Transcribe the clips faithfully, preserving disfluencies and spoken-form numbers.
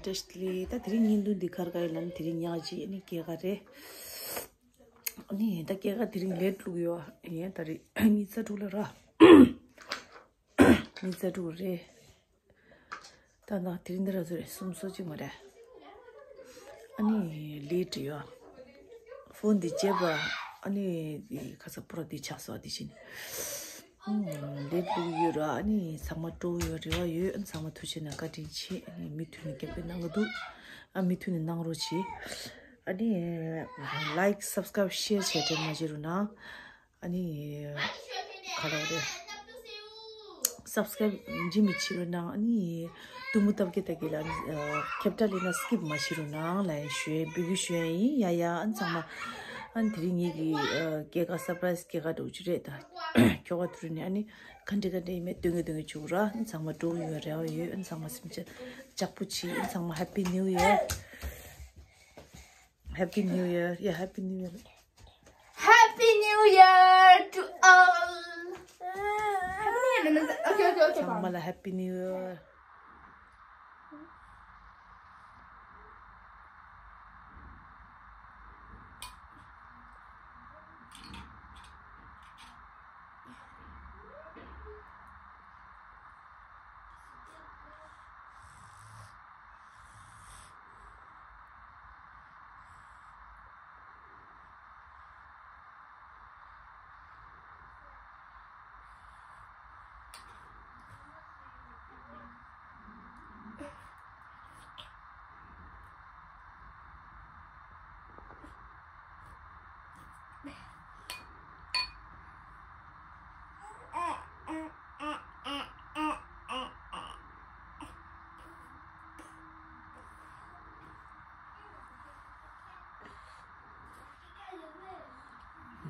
བཀྲ་ཤིས་བདེ་ལེགས། ད་དེ་རིང་བརྙན་ཐུང་འདི་ག་རེ་ག་ཡིན་ལབ་ན། དེ་རིང་ཉག་གཅིག་ཨ་ནི་སྐྱེས་སྐར་རེད། ཨ་ནི་ད་སྐྱེས་སྐར་དེ་རིང་ལེཊ་བླུགས་ཡོད། ཡིན་ད་རེད་ཉི་ཤུ་རྩ་དྲུག་ལ་ར། ཉི་ཤུ་རྩ་དྲུག་རེད། ད་ད་དེ་རིང་འདི་ར་ཚོད་རེད། གསུམ་སོ་གཅིག་མ་རེད། ཨ་ནི་ལེཊ་ཡོད། ཕོན་འདི་བརྗེས་པ། ཨ་ནི་ཁ་ས་པུ་ར་འདི་ཆགས་སོང་། འདི་བཞིན། ཨང་། ལེཊ་བླུགས་ཡོད་ར། ཨ་ནི་ཚང་མ་སྤྲོ་ཡོད་རེ་བ་ཡོད། ཨ་ནི་ཚང་མ་ཐུགས་རྗེ་གནང་། བཀའ་དྲིན་ཆེ། ཨ་ནི་མུ་མཐུད་ནས་རྒྱབ་སྐྱོར་གནང་གི་འདུག་ཨ་མུ་མཐུད་ནས་གནང་རོགས་གྱིས། ཨ་ནི་ལའིཀ་སབ་སི་ཀ་རའིབ་ཤེར་བྱས་དྲན་མ་བརྗེད་རོགས་གནང་། ཨ་ནི་ག་རེ་རེད། སབ་སི་ཀ་རའིབ་འཇིགས་མི་བྱེད་རོགས་གནང་། ཨ་ནི་ཐུགས་མོ་ཏམ་ཀེ་ཏ་ཀེ་ལ་ཨ་ཁྱབ་བསྒྲགས་ལས་ན་སི་ཀིབ་མ་བྱེད་རོགས་གནང་ལབ་ཡིན་ཞུ་ཡིན། འབོད་སྐུལ་ཞུ་ཡིན། ཡ་ཡ། ཨ་ནི་ཚང་མ་ཨ་ནི་དེ་རིང་ངེད་ཀྱི་ཨ་སྐྱེས་སྐར་སར་པ་རའི་སི་སྐྱེས་སྐར་འདྲ་བོ་ཅིག་རེད་ད། ཁྱོ་ག་དེ་རིང་ནས་ཨ་ནི་ག་འདྲ་ག་འདྲ་ཡིན་མིན་སྟོན་གི་སྟོན་གི་བཅུག་ར། ཨ་ནི་ཚང་མ་སྤྲོ་གི་ཡོད་རེ་བ་ཡོད། ཨ་ནི་ཚང་མ་སེམས་ཅན་ལྕགས་པོ་བྱེད། ཨ་ནི་ཚང་མ་Happy New Year. Happy New Year. Yeah, Happy New Year. Happy New Year to all. Okay, okay, okay. ཚང་མ་ལ་Happy New Year.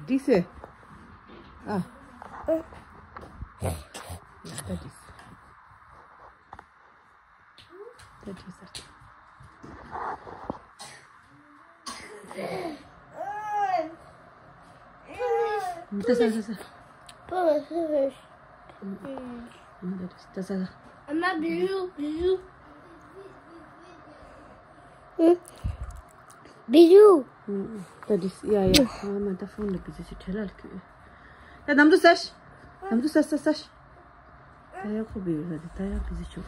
འགྲིག་སེ། ཨ། ཡ་ད་འགྲིག་སེ། ད་འགྲིག་སེ། ད་ས་ས་ས། ད་ས་ས། 妈妈，比如，比如，嗯，比如。 ད་འདི་ཡ་ཡ། ཨ་མ་ད་ཕོན་ལ་བི་ཛི་ཞིག་བྲེལ་ལ་ཁུ། ད་ནམ་དུ་ས་ཤ། ནམ་དུ་ས་ས་ས་ཤ། ད་ཡ་ཁོ་བི་ཡོད་ལ་ད་ཡ་བི་ཛི་ཆུ།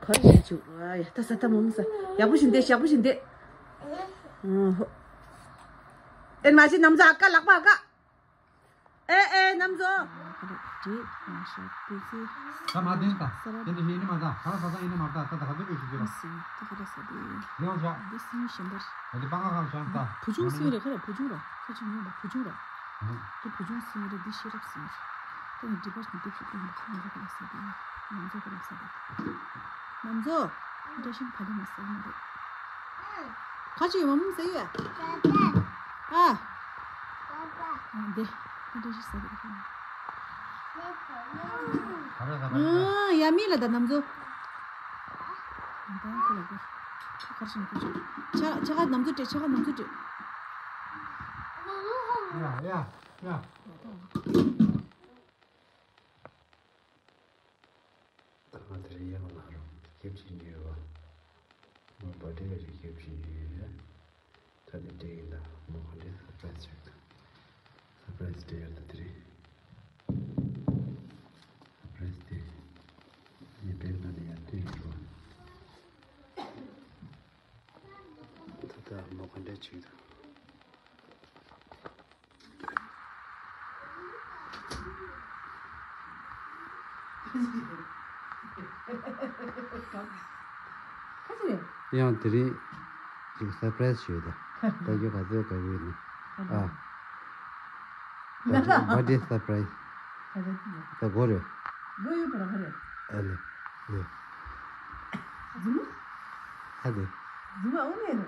གར་ཞིག་ཆུ། ཨ་ཡ་ད་ས་ད་མོ་མོ་ས། ཡག་པོ་ཞིག་འདེད། ཡག་པོ་ཞིག་འདེད། ཨ་ཧོ། ཨེ་མ་ཞིག་ནམ་ཟ་ཨ་ཀ་ལག་པ་ཨ་ཀ། ཨེ་ཨེ་ནམ་ཟོ། ད་མ་དེ་ད། དེ་འདི་ཡིན་ནི་མ་ད། ཁ་ལག་ཟ་ད་ཡིན་ནི་མ་ད། ད་ད་ག་དུས་ལས་ཞིག་གི་ར། ད་ག་རེ་ཟ་དེ། ཡོང་བཞག་འདི་སིང་ཞེན་པར། ད་དེ་པང་ཁ་ཁ་བཞག་ད། བུ་ཆུང་སིང་རེད་ཁ་ར། བུ་ཆུང་ར་ཁ་ཅིག་ཉོན་ད། བུ་ཆུང་ར། ད་བུ་ཆུང་སིང་རེད། འདི་ཤེས་རབ་སིང་རེད། ད་ངས་འདི་པར་ཞིག་འདེབས་ཤིག་ཀུན་ད་ཁ་ནམ་ཟོ་ཁ་ལག་ཟ་དེ། ནམ་ཟོ་ཁ་ལག་ཟ་དེ། ནམ་ཟོ། བཀྲ་ཤིས་ཕ་ལེ་མ་ཟ་མ་རེད། ཁ་ཅིག་ཡོད་མ་མོ་ཟེར་ཡོད། ཨ། འདི། ཨ་འདི་ཞིག་ཟེར་གི་རེད། ཨ་ཡ་མི་ལ་ད་ནམ་ཟོ། ད་ཁོ་ལ་གོ། ཁ་ཁར་ཞིག་ཁོ་ཅིག་ཆ་ཆ་ག་ནམ་ཟོ་སྤྲད། ཆ་ག་ནམ་ཟོ་སྤྲད། ཡ་ཡ་ཡ། ད་ང་དེར་ཡང་ལ་རུ་སྐྱེབ་ཅིག་ཉོས་པ། མོ་བར་ཐི་ཌེ་ལ་རིགས་སྐྱེབ་ཅིག་ཉོས་ཡོད། ད་དེ་འདྲ་ཡིན་ད། མོ་ག་འདྲའི་སར་པ་རའི་སི་ཞིག་དང་། སར་པ་རའི་སི་དེ་ཡར་ད་དེ་རེད། སར་པ་རའི་སི་དེ་ངའི་བེག་ནང་ནས་ཡར་བཏོན་ཡོད་རེད་བ། ད་ལྟ་མོ་ག་འདྲ་བྱེད་ཀྱི་འདུག་ཡང་དེ་རིང་ཅིག་སར་པ་རའི་སི་ཞིག་ཡོད་ད། ད་ཁྱོད་ག་ཚོད་དགའ་གི་ཡོད་ན། ཨ། བར་ཐི་ཌེ་སར་པ་རའི་སི། ད་སྒོ་རེད། སྒོ་ཡོད་པ་ར་ག་རེད། ཨ་ལེ། ལེ། རྫུན་མ། ཨ་ལེ། རྫུན་མ་འོ་ནས་རེད།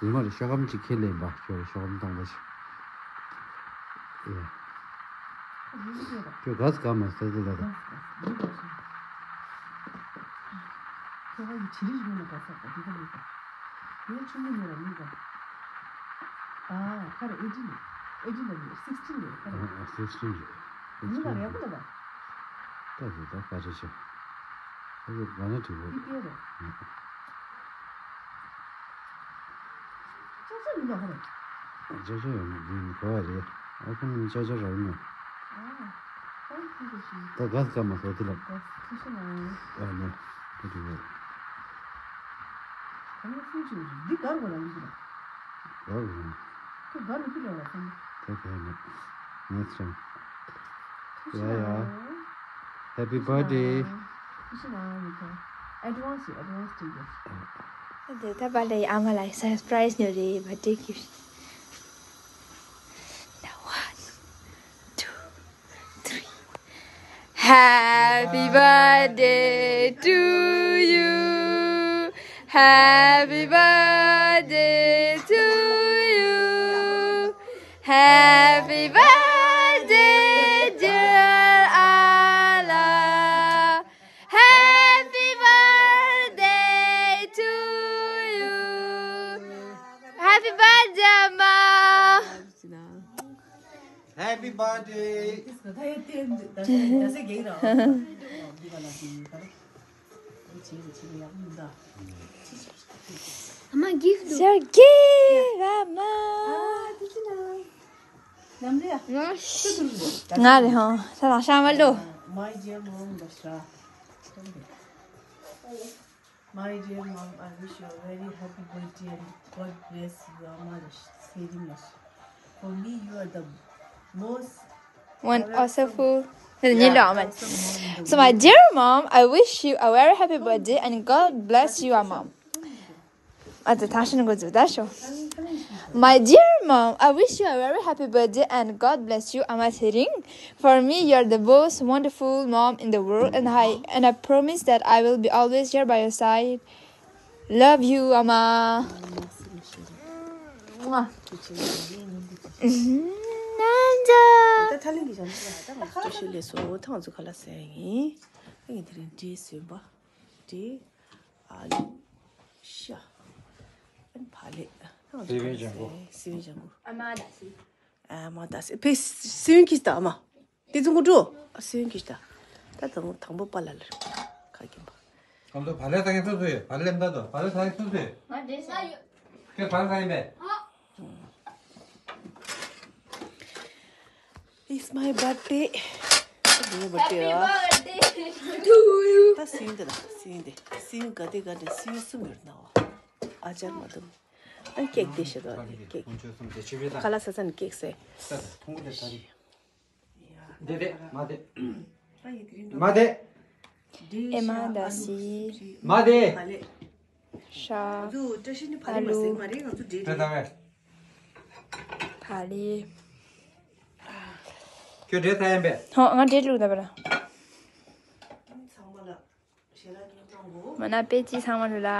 རྫུན་མ་རེད། ཤོག་སྒམ་ཅིག་ཁྱེར་ལེན་པ། ཁྱོད་རེད། ཤོག་སྒམ་སྟོང་པ་ཞིག་ཡ། རྫུན་མ་རེད། ཁྱོད་ག་ས་ག་མ་ཟེར་ཟེར་ད་ད། ཁྱོད་ག་ཡི་བྱི་རིལ་ཞིག་ཡོད་ན་ག་ས་ག་འདི་ག་མེད་ག་ངའི་ཆུང་མ་ཉོ་ར་མི་ག་ཨ་ཁ་ར་ཨེ་ཊིན་ཨེ་ཊིན་ལ་ཡོད། སིག་སི་ཊིན་ལ་ཡོད་ཁ་ར། ཨ་ཨ་སིག་སི་ཊིན་རེད། ཡིན་ན་ཡག་པོ་ལ་ད། ད་དེ་ད་ག་རེ་བྱས། ཨ་ཁུ་ག་ན་དུས་བོ། ཅག་ཅག་ཡོད་མ་ཧ་རེ། ཅག་ཅག་ཡོད་མ་འདི་ནི་ག་བ་རེད། ཨ་ཁུ་ནི་ཅག་ཅག་རག་མ། ད་ག་ས་ག་མ་ས་དེ་ལ། ཨ་ནི་དེ་དུས་བོ། ཨ་ནི་སུ་ཅི་འདི་གར་གོ་ལ་ཡིན་གྱི་ལ། ག་རུ་རུང་། ཁྱོད་ག་ནས་ཁྱི་ལས་བ་སོང་། ད་ག་ནས། ངས་ཚོང་། ཡ་ཡ། Happy birthday. Advance, advance to you. འདི་ད་པ་ལའི་ཨ་མ་ལ་surprise ཉོ་རེད། Birthday gift. Now one, two, three. Happy birthday to you. Happy birthday to you. Happy birthday, dear Ala. Happy birthday to you. Happy birthday, Ama. Happy birthday. Ama gift. Sir gift, Ama. ང་རེད་ཧང་། ས་དང་ཤ་མ་ལོ། My dear mom, Dasha. My dear mom, I wish you a very happy birthday and God bless you. ཨ་མ་ལ་ཚེ་རིང་ལ། For me, you are the most One also who. So, my dear mom, I wish you a very happy birthday and God bless you, ཨ་མ། ཨ་ཙི་ཐང་ཤིན་གོ་ཛུ་ད་ཤོ། My dear mom, I wish you a very happy birthday and God bless you, ཨ་མ་ཚེ་རིང་། For me, you're the most wonderful mom in the world, and I and I promise that I will be always here by your side. Love you, ཨ་མ། ནན་ཇ། ད་ཐ་ལིང་གི་ཞང་ཚུལ་ལ་ད་ང་ཚོ་བཀྲ་ཤིས་ལས་སོ་ཐང་ཚོ་ཁ་ལ་ཟེར་ཡིན། ཨ་ངས་དེ་རིང་འབྲས་སོན་པ། འབྲས། ཨ་ལུ། ཤ། ཨན་བག་ལེབ། སི་པན་ལྗང་གུ། སི་པན་ལྗང་གུ། ཨ་མ་ད་སི། ཨ་མ་ད་སི་ཕེ་སི་པན་གྱིས་ད་ཨ་མ། དེ་ཚོ་ངོ་འགྲོ། ཨ་སི་པན་གྱིས་ད། ད་དང་དང་པོ་པ་ལ་ལར། ཁ་གྱོན་པ། ཨ་མ་ཚོ་བག་ལེབ་ད་གྱོན་ཚུལ་ཚུལ་ཡོད། བག་ལེབ་ད་དོ་བག་ལེབ་ད་གྱོན་ཚུལ་ཚུལ་ཡོད། ང་འདྲེ་ས་ཡོད། ཁྱོད་བག་ལེབ་ད་གྱོན་པས། It's my birthday. Happy birthday to you. ད་སི་པན་དེ་ལ་སི་པན་དེ་སི་པན་ག་དེ་ག་དེ་སི་པན་གསུམ་ཡོད་ན་བ། ཨ་ཅར་མ་དུ། ཨ་ཀེག་དེ་ཤེས་དོ་ཀེག་ཁ་ལ་ས་ས་ནི་ཀེག་སེ། འདི་དེ་མ་དེ། མ་དེ། ཨེ་མ་ད་སི། མ་དེ། ཤ། ཨ་ལུ། ད་ད་བས། ཕ་ལི། ཁྱོད་འདྲེ་ས་ཡན་པས། ཧོ་ང་འདྲེ་ལུག་ད་བ་ལ། མ་ན་པེ་ཅི་ཚང་མ་ལུ་ལ།